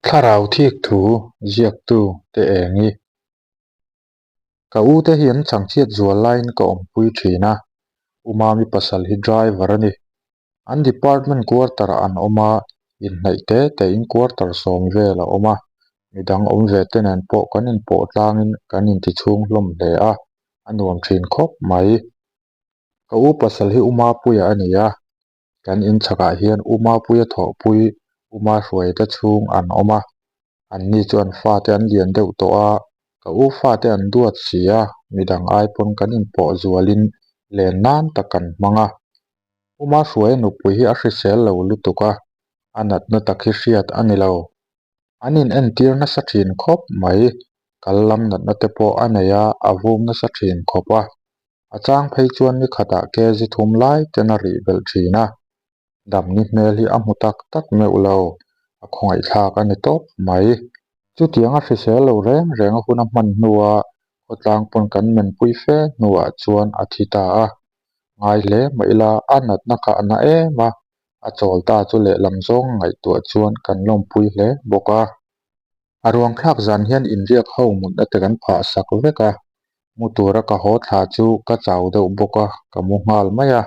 Thlarau thik thu ziaktu te eng i. Ka u te hi an chhangchhiat zual laiin ka awmpui thin a, U Mami pasal hi driver a ni. An department quarter ah an awm a, inhnaih te tein quarter sawm vel a awm a, midang awm ve te nen pawh kan inpawh tlangin kan intichhung hlawm hle a, a nuam thin khawp mai. Ka u pasal hi U Mapuia a ni a, Kan inchhakah hian U Mapuia thawhpui U Mahruaite chhung an awm a, anni chu an fate an lian deuh tawh a, ka u fate an duat si a, midang ai pawn kan inpawh zualin len nan tak kan hmang a. U Mahruaia nupui hi a hrisel lo lutuk a, a natna tak hi hriat a ni lo. An in entir nasa thin khawp mai, kal lam natna te pawh a nei a, a vum nasa thin khawp a. A chang phei chuan ni khatah kg thum lai ten a rih belh thin a, damni hmel hi a hmu tak tak meuh lo, a khawngaihthlak a ni tawp mai. Chutiang a hrisel lo reng reng a hun a hman hnua khawtlang pawn kan menpui fe hnuah chuan a thi ta a, ngai hle mah ila a natna kha a na em a, a chawl ta chu lehlam zawng a ngaihtuah chuan kan lawmpui hle bawk a. A ruang thlak zan hian inriak ho mutna te kan phah sak vek a, mu tura ka haw thla chu ka chau deuh bawk a, ka mu nghal mai a.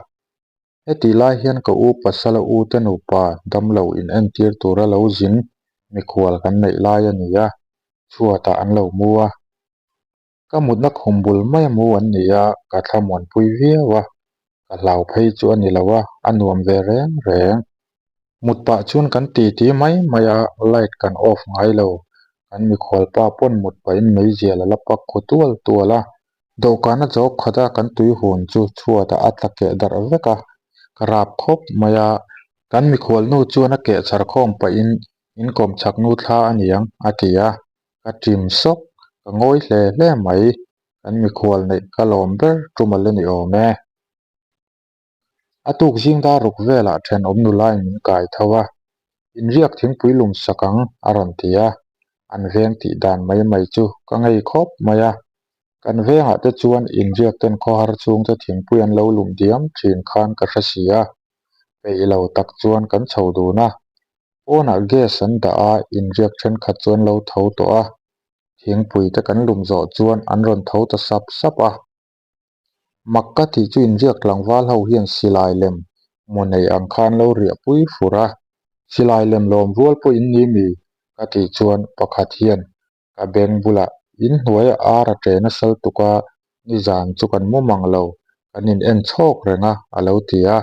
Hetih lai hian ka u pasala u te nupa damlo in entir tura lo zin mikhual kan neih lai a ni a, chhuatah an lo mu a. Ka mutna khum bul mai a mu an ni a, ka thlamuanpui viau a, ka hlau phei chu a ni lo a, a nuam ve reng reng. Mut pah chuan kan titi mai mai a, light kan off ngai lo, kan mikhual pa pawn mut pahin meizial a la pak khu tual tual a, dawhkana jawk khat a kan tui hun chu chhuatah a tla keh darh vek a, ka rap khawp mai a, kan mikhual nu chuan a keh chhar khawm pahin inkawm chak nu thla a niang a ti a. Ka ṭim sawk, ka ngawi hle hle mai. Kan mikhual neih ka lawm ber ṭum a la ni awm e. A tuk zing dar ruk velah ṭhenawm nulain min kai tho a, Inriak thingpui lum sak ang a rawn ti a, an veng tih dan mai mai chu ka ngei khawp mai a. Kan vengah te chuan inriak ten khawhar chhungte thingpui an lo lum diam ṭhin khan ka hre si a, peih lo tak chuan kan chho dun a. Pawnah gas an dah a, inriak thenkhat chu an lo tho tawh a, thingpui te kan lum zawh chuan an rawn tho ta sap sap a. Mak ka tih chu inriak tlangval ho hian silai lem mu nei ang khan lo riah pui fur a, silai lem lawm rual pawh in ni mi? ka tih chuan pakhat hian Ka beng bulah in hnuaia ar a ṭe nasa lutuk a, nizan chu kan mu mang lo, kan in en chhawk reng a, a lo ti a.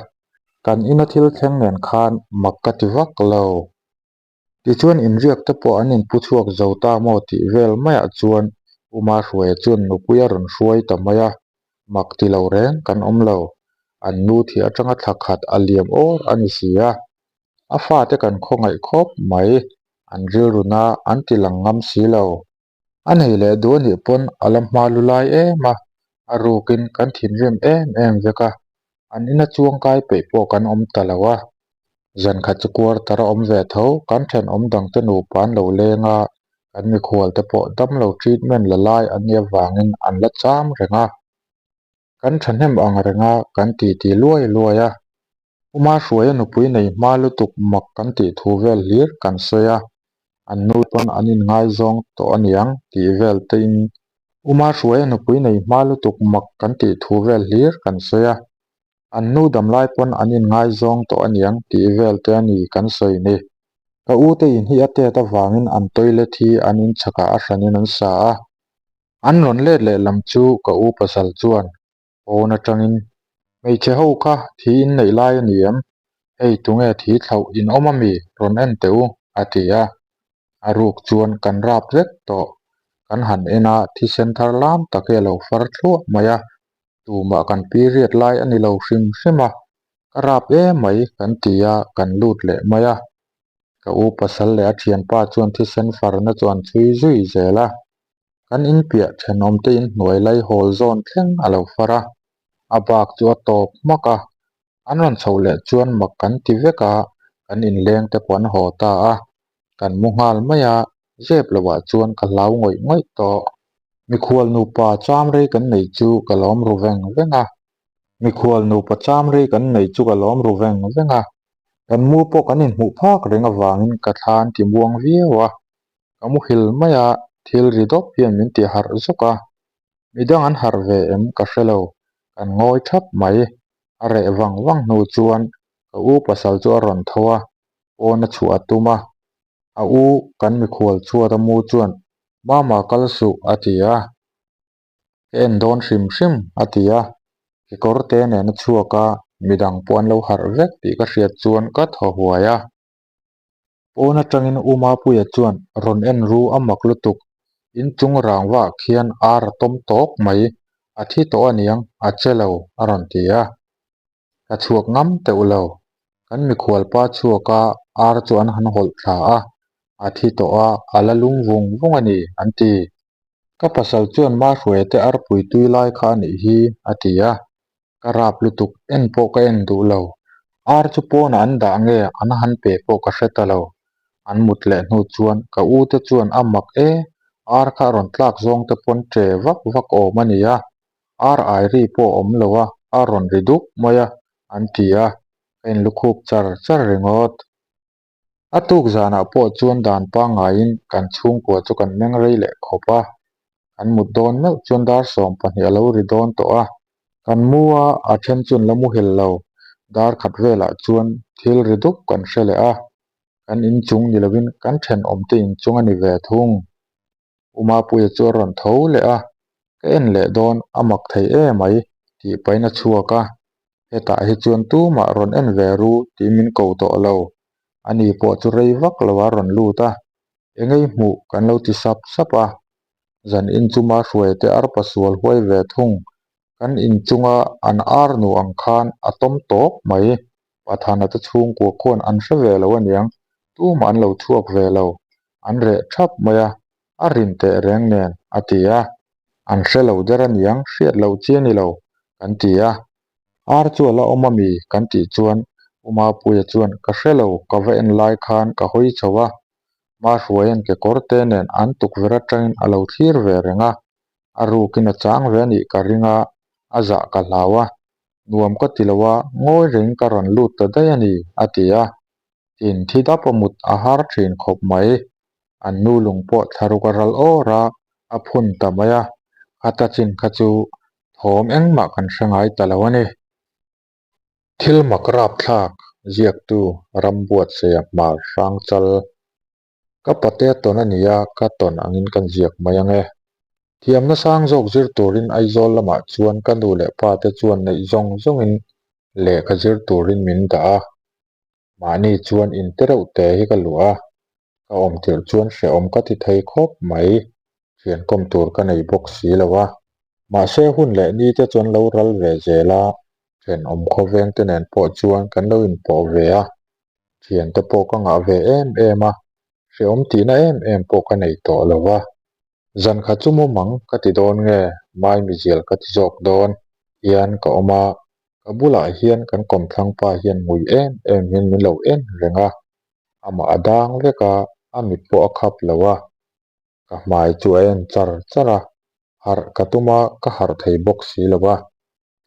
Kan ina thil thleng nen khan mak ka ti vak lo. Tichuan inriak te pawh an inpu chhuak zo ta maw tih vel maiah chuan Uma Hruaia chuan nupui a rawn hruai ta mai a, mak ti lo reng kan awm lo. An nu thih atanga thla khat a liam awr a ni si a. A fate kan khawngaih khawp mai, an rilruna an ti lang ngam si lo. A nei leh duh anih pawn a la hma lu lai em a, a rukin kan thinrim em em vek a, an ina chuangkai peih pawh kan awm ta lo a. Zankhat chu quarter a awm ve tho, kan thenawm dangte nupa an lo leng a, kan mikhual te pawh damlo treatment la lai an nih avangin an la cham reng a. Kan thahnem ang reng a, kan titi luai luai a. Uma Hruaia nupui nei hma lutuk mak kan tih thu vel hlir kan sawi a, an nu pawn an inngaizawng tawh aniang tih vel te in Uma Hruaia nupui nei hma lutuk mak kan tih thu vel hlir kan sawi a, an nu damlai pawn an inngaizawng tawh aniang tih vel te a ni kan sawi ni. Ka u te in hi a tet avangin an toilet hi an inchhakah a hranin an sa a, an rawn let leh lam chu ka u pasal chuan Pawn atangin, Hmeichhe ho kha thi in neih lai a ni em? Hei tunge thi thlauh in awm a mi? Rawn en teh u, a ti a. A ruk chuan kan rap vek tawh. Kan han en a, thisen thar lam tak hi a lo far thluah mai a. Tumah kan period lai a ni lo hrim hrim a. Ka rap em mai kan ti a, kan lut leh mai a. Ka u pasal leh a thianpa chuan thisen farna chu an chhui zui zel a. Kan inpiah thenawmte in hnuai lai hawl zawn thleng a lo far a, a bak chu a tawp hmak a, an rawn chhoh leh chuan mak kan ti vek a, kan inleng te pawh an haw ta a, kan mu nghal mai a, zep lovah chuan ka hlau ngawih ngawih tawh. Mikhual nupa cham rei kan nei chu ka lawm ru veng veng a, mikhual nupa cham rei kan nei chu ka lawm ru veng veng a, kan mu pawh kan inhmuh phak reng avangin ka thla an ti muang viau a. Ka muhil mai a, thil ri dawp hian min ti harh zuk a. Midang an harh ve em ka hre lo, kan ngawi thap mai. A reh vang vang hnu chuan ka u pasal chu a rawn tho a, pawn a chhuah a tum a. A u kan mikhual chhuat a mu chuan, Mama kal suh a ti a. Ka en dawn hrim hrim a ti a, kekawr te nen a chhuak a, midang pawh an lo harh vek tih ka hriat chuan ka thaw huai a. Pawn atangin U Mapuia chuan rawn en ru a mak lutuk, inchung rangva ah khian ar a tawm tawk mai, a thi tawh aniang a che lo a rawn ti a. Ka chhuak ngam teuh lo, kan mikhual pa chhuak a ar chu an han hawlh thla a, a thi tawh a, a la lum vung vung a ni an ti. Ka pasal chuan Mahruaia te arpui tui lai kha a nih hi a ti a, Ka rap lutuk, en pawh ka en duh lo. Ar chu pawnah an dah nge an han pe pawh ka hre ta lo. An mut leh hnu chuan ka u te chuan a mak e, ar kha a rawn tlak zawng te pawn che vak vak awm a nia, ar ai ri pawh a awm lo a, a rawn ri dup mai a, an ti a, ka inlukhup char char ringawt. A tuk zanah pawh chuan dan pangngaiin kan chhungkua chu kan meng rei leh khawp a, kan mut dawn meuh chuan dar 12 a lo ri dawn tawh a. Kan mu a, a then chu an la muhil lo, dar khat velah chuan thil ri dup kan hre leh a, kan inchung ni lovin kan thenawmte inchung a ni ve thung. U Mapuia chu a rawn tho leh a, ka en leh dawn a mak thei e mai tih pahin a chhuak a, hetah hi chuan tumah rawn en ve ru tih min ko tawh lo, ani pawh chu rei vak lo a rawn lut a, engei hmuh kan lo ti sap sap a, zan in chu Mahruaia te arpa sual huai ve thung, kan inchunga an ar nu ang khan a tawm tawp mai, Pathana te chhungkua khuan an hre ve lo aniang, tumah an lo chhuak ve lo, an reh thap mai a, a rin teh reng nen a ti a, an hre lo der aniang hriat loh chi a ni lo kan ti a, ar chu a la awm ami kan tih chuan U Mapuia chuan ka hre lo ka va en lai khan ka hawi chho a, Mahruaia'n kekawr te nen an tukverh atangin a lo thlir ve reng a, a rukin a chang ve a nih ka ring a, a zah ka hlau a, nuam ka ti lo a, ngawi reng ka rawn lut ta daih a ni, a ti a. Tin, thi dap a mut a har thin khawp mai. An nu lung pawh thlaruk a ral awr a, a phun ta mai a, khata chin kha chu thawm engmah kan hre ngai ta lo a ni. Thil mak rapthlak ziaktu Rambuatsaia Hmar Hrangchal Ka pate a tawn a nia, ka tawn angin kan ziak mai ang e. Thiamna sang zawk zir turin Aizawl lamah chuan ka nu leh pa te chuan neih zawng zawngin lehkha zir turin min dah a. Mahni chuan in te reuh te hi ka luah a, ka awm tirh chuan hrehawm ka ti thei khawp mai, thian kawm tur ka nei bawk si lo a. Mahse hun leh ni te chuan lo ral ve zel a, thenawm khawveng te nen pawh chuan kan lo inpawh ve a, Thiante pawh ka ngah ve em em a, hrehawm tihna em em pawh ka nei tawh lo va. Zan khat chu mumang ka ti dawn nge maimizial ka ti zawk dawn hian ka awm a, ka bulah hian kan kawmthlang pa hian ngui em em hian min lo en reng a, amah a dang vek a, a mit pawh a khap lo a, ka hmai chu a en char char a, harh ka tum a ka harh thei bawk si lo va,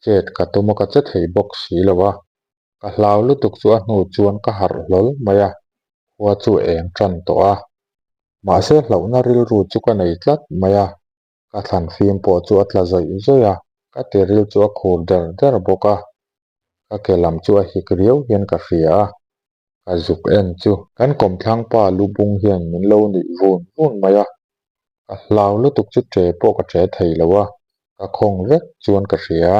chet ka tum a ka che thei bawk si lo va, ka hlau lutuk chu a hnu chuan ka harh hlawl mai a, khua chu eng tan tawh a, mahse hlauhna rilru chu ka nei tlat mai a, ka thlan fim pawh chu a tla zawih zawih a, ka tiril chu a khur der der bawk a, ka ke lam chu a hik riau hian ka hria a. Ka zuk en chu kan kawmthlang pa lu bung hian min lo nuih vun vun mai a, ka hlau lutuk chu che pawh ka che thei lo a, ka khawng vek chuan ka hria.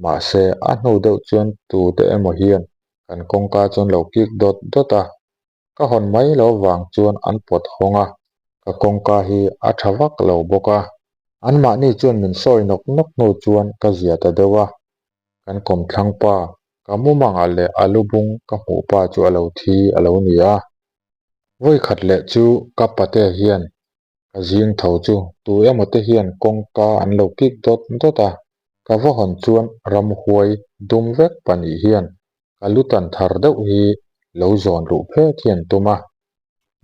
Mahse, a hnu deuh chuan tute emaw hian kan kawngka chuan lo kik dawt dawt a, ka hawn mai lo vang chuan an pawt hawng a, ka kawngka hi a tha vak lo bawk a. Anmahni chuan min sawi nawk nawk hnu chuan ka zia ta deuh a, kan kawmthlang pa Ka mumangah leh a lubung ka hmuh pa chu a lo thi a lo ni a. Vawi khat leh chu ka pate hian ka zing tho chu tu emaw te hian kawngka an lo kik dawt dawt a, ka va hawn chuan ramhuai dum vek pahnih hian ka lu tan thar deuh hi lo zawn luh phet hi an tum a.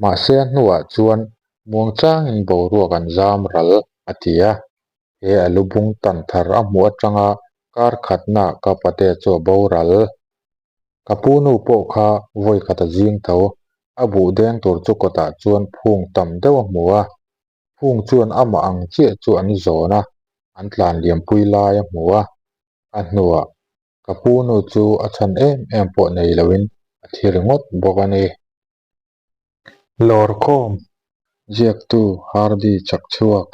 Mahse a hnuah chuan muangchangin boruak an zam ral a ti a. He a lubung tan thar a hmuh atanga kar khatna ka pate chu a boral. Ka pu nu pawh kha vawi khat a zing tho. A buh deng tur chu kawtah chuan phung tam deuh a hmu a, phung chuan amah ang chiah chu an zawn a, an tlan liampui lai a hmu a. A hnuah ka pu nu chu a chhan em em pawh nei loin a thi ringawt bawk a ni. Lawrkhawm ziaktu Hardy Chakchhuak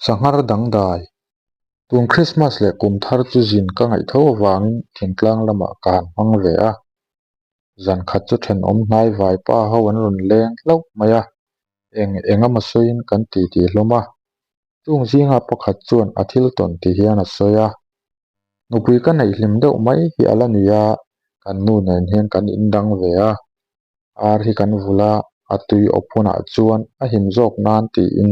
Sanghar dangdai Tun Krismas leh kum thar chu zin ka ngaih tho avangin thingtlang lamah ka han hmang ve a. Zan khat chu thenawm hnai vaipa ho an rawn leng hlauh mai a, eng eng emaw sawiin kan titi hlawm a. Chung zinga pakhat chuan a thil tawn ti hian a sawi a, Nupui ka neih hlim deuh mai hi a la ni a, kan nu nen hian kan indang ve a. Ar hi kan vul a, a tui awp hunah chuan a him zawk nan tiin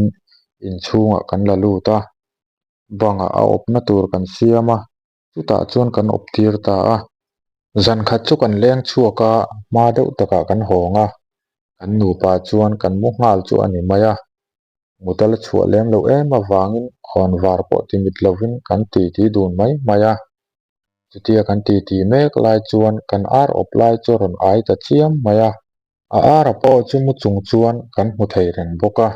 inchhungah kan la lut a. Bangah a awpna tur kan siam a, chutah chuan kan awp tir ta a. Zan khat chu kan leng chhuak a, hma deuh takah kan hawng a, kan nupa chuan kan mu nghal chu a ni mai a. Mut a la chhuah lem loh em avangin khawnvar pawh ti mit lovin kan titi dun mai mai a. Chutia kan titi mek lai chuan kan ar awp lai chu a rawn ai ta chiam mai a. A ara pawh chu mu chung chuan kan hmu thei reng bawk a,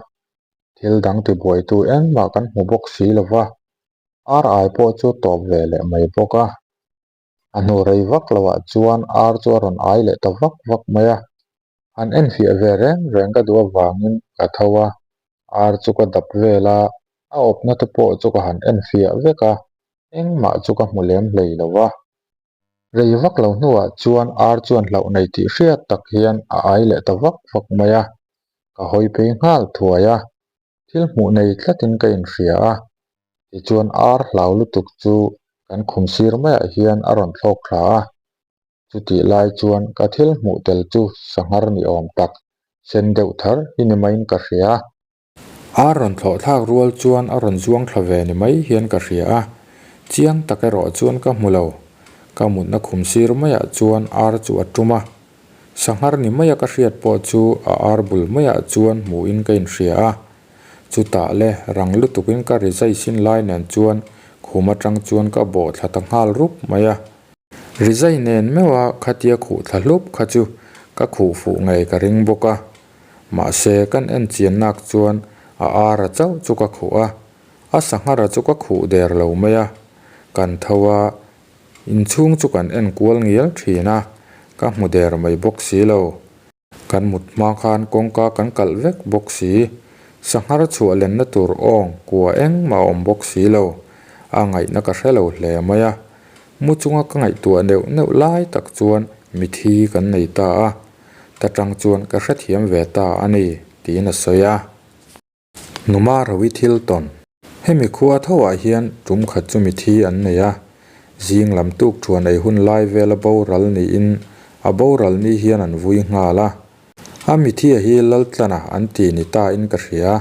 thil dang tibuaitu engmah kan hmu bawk si lo va, ar ai pawh chu tawp ve leh mai bawk a. A hnu rei vak loah chuan ar chu a rawn ai leh ta vak vak mai a, han enfiah ve reng reng ka duh avangin ka tho a, ar chu ka dap vel a, a awpna te pawh chu ka han enfiah vek a, engmah chu ka hmu lem hlei lo va. Rei vak lo hnuah chuan ar chuan hlauh nei tih hriat tak hian a ai leh ta vak vak mai a, ka hawi phei nghal thuai a, thil hmuh nei tlatin ka inhria a, tichuan ar hlau lutuk chu kan khum sir maiah hian a rawn thlawk thla a, chutih lai chuan ka thil hmuh tel chu sanghar ni awm tak sen deuh thar hi ni maiin ka hria. Ar rawn thlawh thlak rual chuan a rawn zuang thla ve ni mai hian ka hria a, chiang tak erawh chuan ka hmu lo. Ka mutna khum sir maiah chuan ar chu a tum a, sanghar ni maia ka hriat pawh chu a ar bul maiah chuan hmuhin ka inhria a. Chutah le rang lutukin ka rizai sin lai nen chuan khum atang chuan ka bawh thla ta nghal rup mai a. Rizai nen meuha khatia khuh thla hlup kha chu ka khuh fuh ngei ka ring bawk a. Mahse, kan en chian nak chuan a ara chauh chu ka khuh a, a sanghara chu ka khuh der lo mai a. Kan tho a, inchhung chu kan en kual ngial thin a, ka hmu der mai bawk si lo. Kan mut hma khan kawngka kan kalh vek bawk si, sanghar chhuah lenna tur awng kua engmah a awm bawk si lo, a ngaihna ka hre lo hle mai a. Mu chunga ka ngaihtuah neuh neuh lai tak chuan mithi kan nei ta a. Ta tang chuan ka hrethiam ve ta a ni, tiin a sawi a. Numa Rawi thil tawn. Hemi khua thoah hian tum khat chu mithi an nei a, zing lam tuk thuan ei hun lai vela boral niin a boral ni hian an vui nghal a. A mithia hi Laltlana an ti ni ta in ka hria.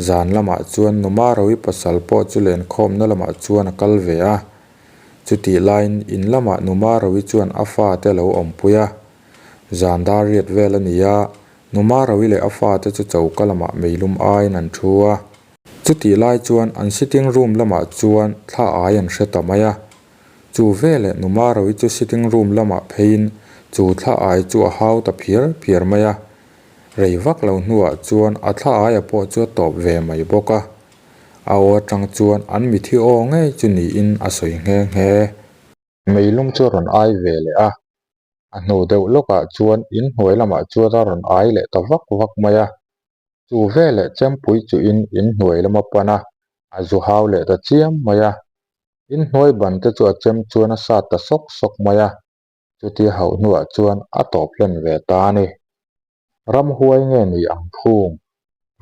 Zan lamah chuan Numa Rawi pasal pawh chu lenkhawmna lamah chuan a kal ve a. Chutih laiin in lamah Numa Rawi chuan a fate a lo awmpui a. Zan dar riat vel a ni a, Numa Rawi leh a fate chu choka lamah meilum aiin an thu a. Chutih lai chuan an sitting room lamah chuan thla ai an hre ta mai a. Chu veleh Numa Rawi chu sitting room lamah pheiin chu thla ai chu a hau ta phiar phiar mai a. Rei vak lo hnuah chuan a thla aia pawh chu a tawp ve mai bawk a. A aw atang chuan an mithi aw ngei chu niin a sawi nghe nghe. Meilum chu a rawn ai ve leh a, A hnu deuh lawkah chuan in hnuai lamah chuan a rawn ai leh ta vak vak mai a. Chu veleh chempui chuhin in hnuai lama pan a, a zu hau leh ta chiam mai a. In hnuai ban te chu a chem chuan a sat ta sawk sawk mai a. Chutia hauh hnuah chuan a tawp hlen ve ta a ni. Ramhuai nge ni ang phung?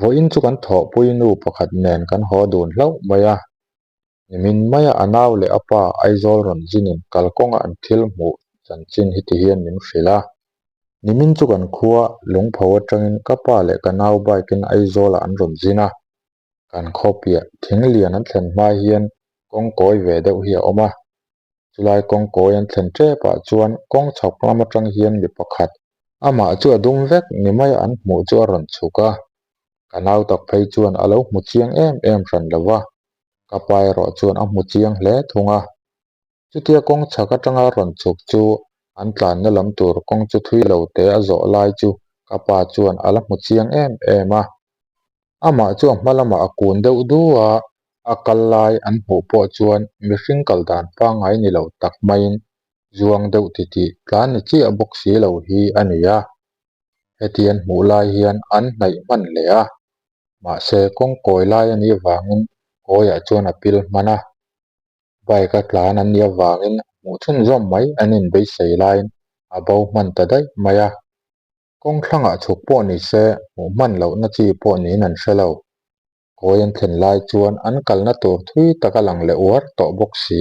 Vawiin chu kan thawhpui nu pakhat nen kan haw dun hlauh mai a. Nimin maia a nau leh a pa Aizawl rawn zinin kalkawnga an thil hmuh chanchin hi ti hian min hrilh a. Nimin chu kan khua Lungpho atangin ka pa leh ka nau bike in Aizawlah an rawn zin a. Kan khaw piah thing lian an thlen hma hian kawng kawi ve deuh hi a awm a. Chulai kawng kawi an thlen tepah chuan kawng chhawk lam atang hian mi pakhat amah chu a dum vek ni maia an hmuh chu a rawn chhuk a. Ka nau tak phei chuan a lo hmu chiang em em hran lo va, ka pa erawh chuan a hmu chiang hle thung a. Chutia kawng chhak atanga rawn chhuk chu An tlanna lam tur kawng chu thui lo te a zawh lai chu ka pa chuan a la hmu chiang em em a. Amah chu a hma lamah a kun deuh du a, a kal lai an hmuh pawh chuan mihring kal dan pangngai ni lo tak maiin zuang deuh titih tlan ni chiah bawk si lo hi a ni a. Heti an hmuh lai hian an hnaih hman hle a, mahse kawng kawi lai a nih avangin kawiah chuan a pil hman a. Bike a tlan an nih avangin hmuh chhunzawm mai an inbeisei laiin a bo hman ta daih mai a. Kawng thlangah chhuk pawh ni se hmuh hman lohna chi pawh niin an hre lo. Kawi an thlen lai chuan an kalna tur thui tak a lang leh uar tawh bawk si.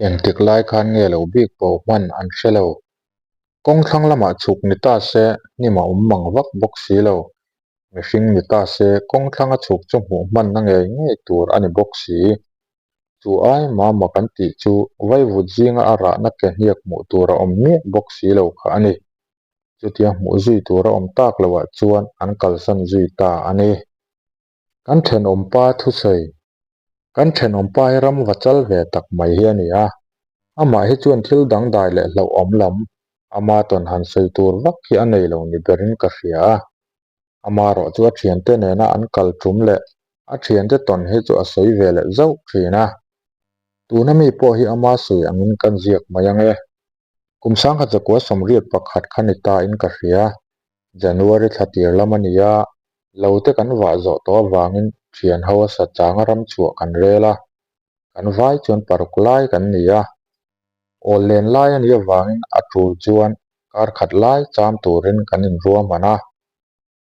Engtik lai khan nge lo bik bo hman an hre lo. Kawng thlang lamah chhuk ni ta se hnim a awm mang vak bawk si lo. Mihring ni ta se kawng thlanga chhuk chu hmuh hmanna ngei ngei tur a ni bawk si. Chu ai mama kan tih chu vaivut zinga a rahna ke hniak hmuh tur a awm miah bawk si lo kha a ni. Chutia hmuh zui tur a awm tak loah chuan an kalsan zui ta a ni. Kan thenawmpa thusawi, Kan thenawmpa hi ram va chal ve tak mai hi a ni a, amah hi chuan thil dangdai leh hlauhawm lam ama tawn han sawi tur vak hi a nei lo ni berin ka hria a. Amarawh chu a thiante nena an kal tum leh a thiante tawn hi chu a sawi ve leh zauh thin a. Tuna mi pawh hi ama sawi angin kan ziak mai ang e. Kum sangkhat zakua sawmriat pakhat kha ni ta in ka hria. January thla tir lam a ni a, lo te kan vah zawh tawh avangin thian ho a sa changa ram chhuah kan rel a, kan vai chuan paruk lai kan ni a. Awl len lai a nih avangin a tul chuan kar khat lai cham turin kan inruahman a.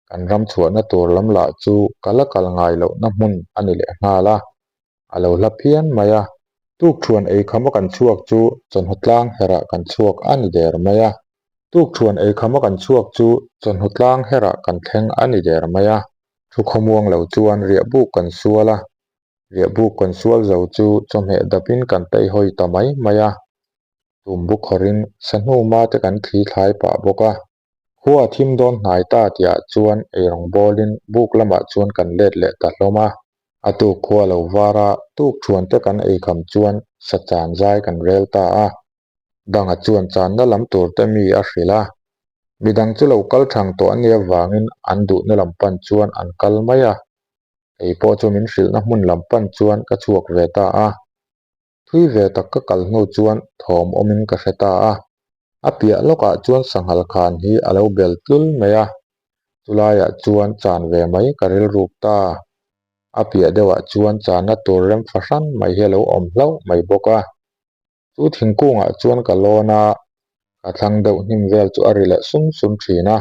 Kan ram chhuahna tur lam lah chu ka la kal ngai lohna hmun a ni leh nghal a, a lo hla phian mai a. Tukṭhuan eikhama kan chhuak chu chawhnu tlang herah kan chhuak a ni der mai a. Tukṭhuan eikhama kan chhuak chu chawhnu tlang herah kan thleng a ni der mai a. Thu khawmuang lo chuan riahbuk kan sual a, riahbuk kan sual zo chu chawhmeh dapin kan teihawi ta mai mai a. Tumbu khawrin sahnu te kan thli thlai pah bawk a. Khua a thim dawn hnai ta tihah chuan eirawng bawlin buk lamah chuan kan let leh ta hlawm a. A tuk khua lo var a, tuk thuan te kan eikham chuan sa chan zai kan rel ta a. Danga chuan channa lam tur te mi a hrilh a. Midang chu lo kal thang tawh a nia vangin an duhna lam pan chuan an kal mai a. Kei pawh chu min hrilhna hmun lam pan chuan ka chhuak ve ta a. Thui ve tak ka kal hnu chuan thawm awmin ka hre ta a, a piah lawkah chuan sanghal khan hi a lo bel tlul mai a, chulaiah chuan chan ve mai ka rilruk ta. A piah deuhah chuan channa tur rem fahran mai hi a lo awm hlauh mai bawk a. Chu thingkungah chuan ka lawn a, ka thlang deuh hnim vel chu a ri leh sum sum thin a.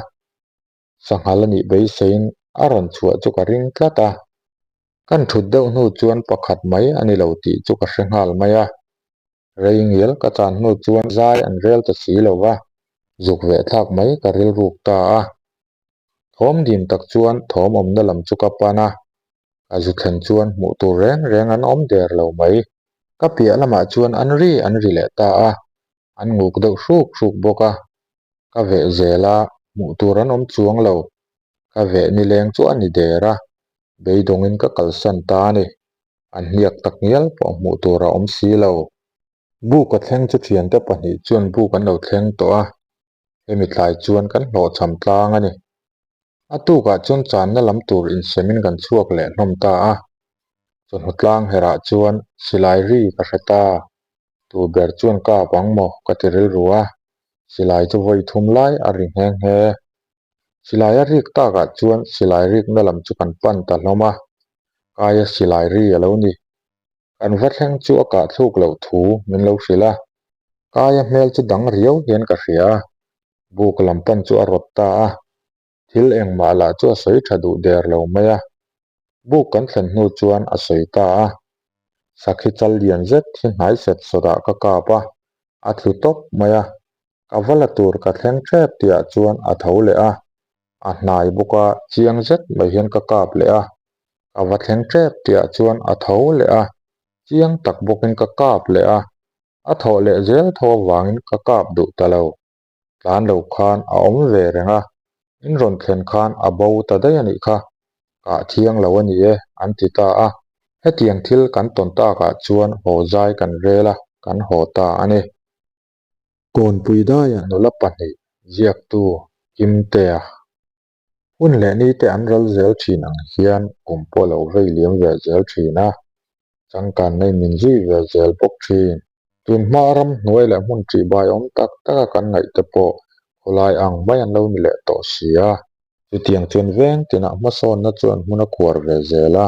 Sanghal a nih beiseiin a rawn chhuah chu ka ring tlat a. Kan thut deuh hnu chuan pakhat mai a ni lo tih chu ka hre nghal mai a. Rei ngial ka chan hnu chuan zai an rel ta si lo va, zuk veh thlak mai ka rilruk ta a. Thawm dim tak chuan thawm awmna lam chu ka pan a, ka zu thlen chuan hmuh tur reng reng an awm der lo mai. Ka piah lamah chuan an ri an ri leh ta a, an nguk deuh hruk hruk bawk a. Ka veh zel a, hmuh tur an awm chuang lo. Ka veh nileng chu a ni der a, beidawngin ka kalsan ta a ni. An hniak tak ngial pawh hmuh tur a awm si lo. Buk a thleng chu thiante pahnih chuan buk an lo thleng tawh a, hemi tlai chuan kan hlawhchham tlang a ni. A tukah chuan channa lam tur insemin kan chhuak leh hlawm ta a, chawhnu tlang herah chuan silai ri ka hre ta. Tu ber chuan kap ang maw ka ti rilru a, silai chu vawi thum lai a ri nghe nghe. Silai a rik takah chuan silai rikna lam chu kan pan ta hlawm a, kaia silai ri a lo ni. Kan va thleng chu a kah thluk loh thu min lo hrilh a, kaia hmel chu dang riau hian ka hria a, buk lam pan chu a rawt ta a. Thil engmah lah chu a sawi tha duh der lo mai a, buk kan thlen hnu chuan a sawi ta a. Sakhi chal lian zet hi hnai set sawtah ka kap a, a tlu tawp mai a. Ka va la tur ka thleng tep tihah chuan a tho leh a, a hnai bawk a, chiang zet mai hian ka kap leh a. Ka va thleng tep tihah chuan a tho leh a, chiang tak bawkin ka kap leh a. A thawh leh zel tho avangin ka kap duh ta lo. Tlan lo khan a awm ve reng a, in rawn thlen khan a bo ta daih a nih kha, kah thiang lo a ni e, an ti ta a. Hetiang thil kan tawn takah chuan haw zai kan rel a, kan haw ta a ni. Kawnpui daiah nula pahnih ziaktu Kimtea hun leh nite an ral zel thin ang hian kum pawh lo vei liam ve zel thin a, changkanna in min zui ve zel bawk thin. Tun hma ramhnuai leh hmun ṭihbai awm tak taka kan ngaih te pawh khawlai ang mai an lo ni leh tawh si a. Chutiang chuan veng tinah hmasawnna chuan hmun a khuar ve zel a,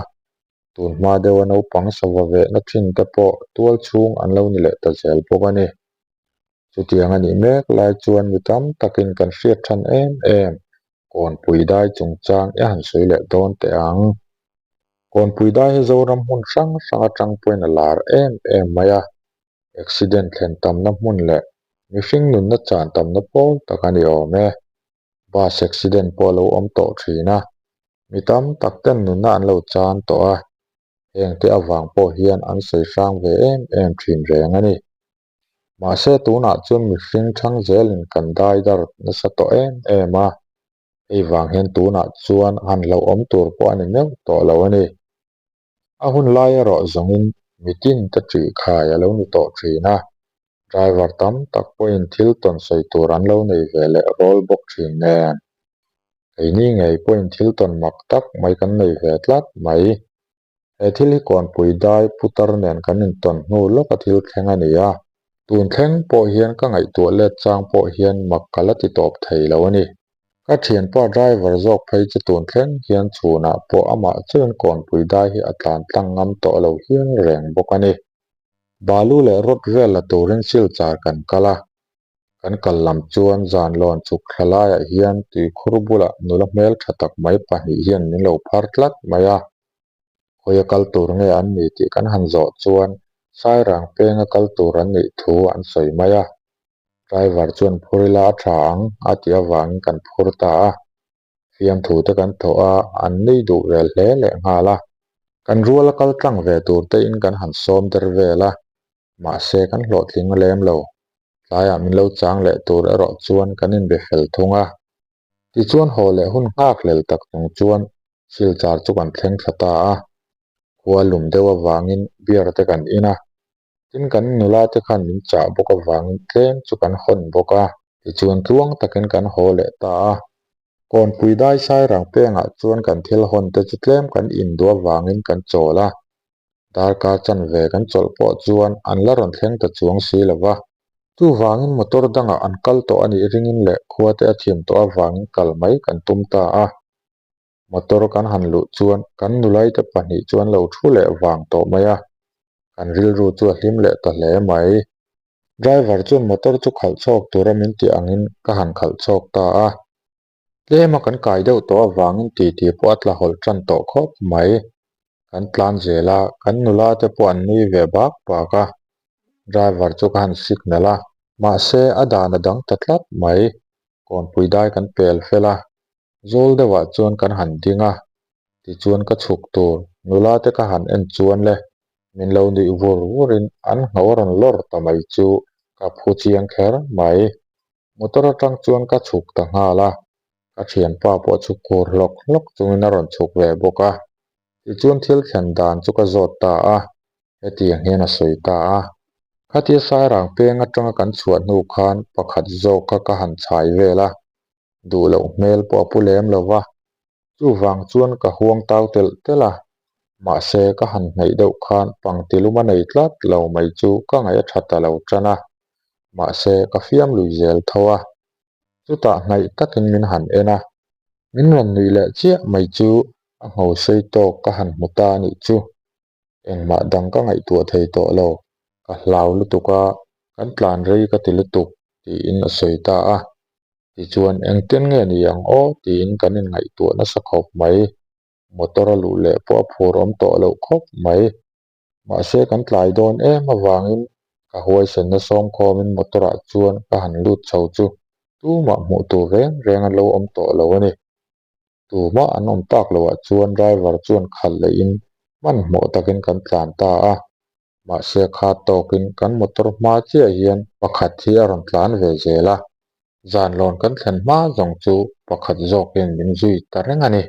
tun hma deuha naupang sava vehna thin te pawh tual chhung an lo ni leh ta zel bawk a ni. Chutiang a nih mek lai chuan mi tam takin kan hriat than em em, Kawnpui dai chungchang i han sawi leh dawn teh ang. Kawnpui dai hi Zoram hmun hrang hrang atang pawhin a lar em em mai a, accident thlen tamna hmun leh mihring nunna chan tamna pawl tak a ni awm e. Bus accident pawh a lo awm tawh thin a, mi tam tak ten nunna an lo chan tawh a, hengte avang pawh hian an sawi hrang ve em em thin reng a ni. Mahse tunah chuan mihring thang zelin kan dai dar nasa tawh em em a, hei vang hian tunah chuan han hlauhawm tur pawh a ni meuh tawh lo a ni. A hun lai erawh zawngin mitin te ṭih khai a lo ni tawh ṭhin a, driver tam tak pawhin thil tawn sawi tur an lo nei ve leh rawl bawk ṭhin nen. Keini ngei pawhin thil tawn mak tak mai kan nei ve tlat mai. He thil hi Kawnpui dai putar nen kan intawn hnu lawka thil thleng a ni a, tun thleng pawh hian ka ngaihtuah let chang pawh hian mak ka la ti tawp thei lo a ni. Ka thianpa driver zawk phei chu tun thleng hian chhunah pawh amah chuan Kawnpui dai hi a tlan tlang ngam tawh lo hial reng bawk a ni. Balu leh rod vel la turin Silchar kan kal a, kan kal lam chuan zan lawn chhuk thla laiah hian tuikhur bulah nula hmeltha tak mai pahnih hian min lo phar tlat mai a. Khawia kal tur nge an ni tih kan han zawh chuan Sairang penga kal tur an nih thu an sawi mai a. Driver chuan phur ila a tha ang a tih avangin kan phur ta a. Fiamthu te kan thawh a, an nui duh vel hle leh nghal a. Kan ruala kal tlang ve tur te in kan han sawm der vel a, mahse kan hlawhtling lem lo. Tlaiah min lo chang leh tur erawh chuan kan inbe fel thung a. Tichuan haw leh hun nghak hlel tak chung chuan Silchar chu kan thleng thla ta a, khua lum deuh avangin beer te kan in a, tin kan nula te khan min chah bawk avangin tlem chu kan hawn bawk a. Tichuan tluang takin kan haw leh ta a, Kawnpui dai sairang pengah chuan kan thil hawn te chu tlem kan in duh avangin kan chawl a, Darkar chanve kan chawlh pawh chuan an la rawn thleng ta chuang si lo va. Chuvangin motor dangah an kal tawh a nih ringin leh khua te a thim tawh avangin kal mai kan tum ta a. Motor kan han luh chuan kan nulaite pahnih chu an lo thu leh vang tawh mai a, kan rilru chu a hlim leh ta hle mai. Driver chuan motor chu khalh chhawk tura min tih angin ka han khalh chhawk ta a. Tlema kan kai deuh tawh avangin titi pawh a tla hawlh tan tawh khawp mai. Kan tlan zel a, kan nula te pawh an nui ve bak bak a. Driver chu ka han signal a, mahse a dan a dang ta tlat mai. Kawnpui dai kan pel fel a, zawl deuhah chuan kan han ding a, tichuan ka chhuk tur nula te ka han en chuan le min lo nuih vur vurin an ngho a rawn lawr ta mai chu ka phu chiang kher mai. Motor atang chuan ka chhuk ta nghal a, ka thianpa pawh chu kur hlawk hlawk chungin a rawn chhuk ve bawk a. Tichuan thil thlen dan chu ka zawt ta a, hetiang hian a sawi ta a. Khatia Sairang peng atanga kan chhuah hnu khan pakhat zawk kha ka han chhai vel a, duh loh hmel pawh a pu lem lo va, chuvang chuan ka huang tau telh telh a, mahse ka han hnaih deuh khan pangtilum a nei tlat lo mai chu ka ngaih a tha ta lo tan a, mahse ka fiam lui zel tho a, chutah hnaih takin min han en a, min rawn nuih leh chiah mai chu a ngho sei tawk ka han hmu ta a nih chu. Engmah dang ka ngaihtuah thei tawh lo, ka hlau lutuk a, kan tlan rei ka ti lutuk, tiin a sawi ta a. Tichuan, engtin nge ni ang aw? tiin kan inngaihtuah nasa khawp mai. Motor a luh leh pawh a phur awm tawh loh khawp mai. Mahse, kan tlai dawn em avangin ka huaisenna sawmkhawmin motor-ah chuan ka han lut chho chu tumah hmuh tur reng reng an lo awm tawh lo a ni. Tumah an awm tak loh ah chuan driver chuan khalh lehin hmanhmawh takin kan tlan ta a, mahse kha tawkin kan motor hma chiah hian pakhat hi a rawn tlan ve zel a, zanlawn kan thlen hma zawng chu pakhat zawkin min zui ta reng a ni.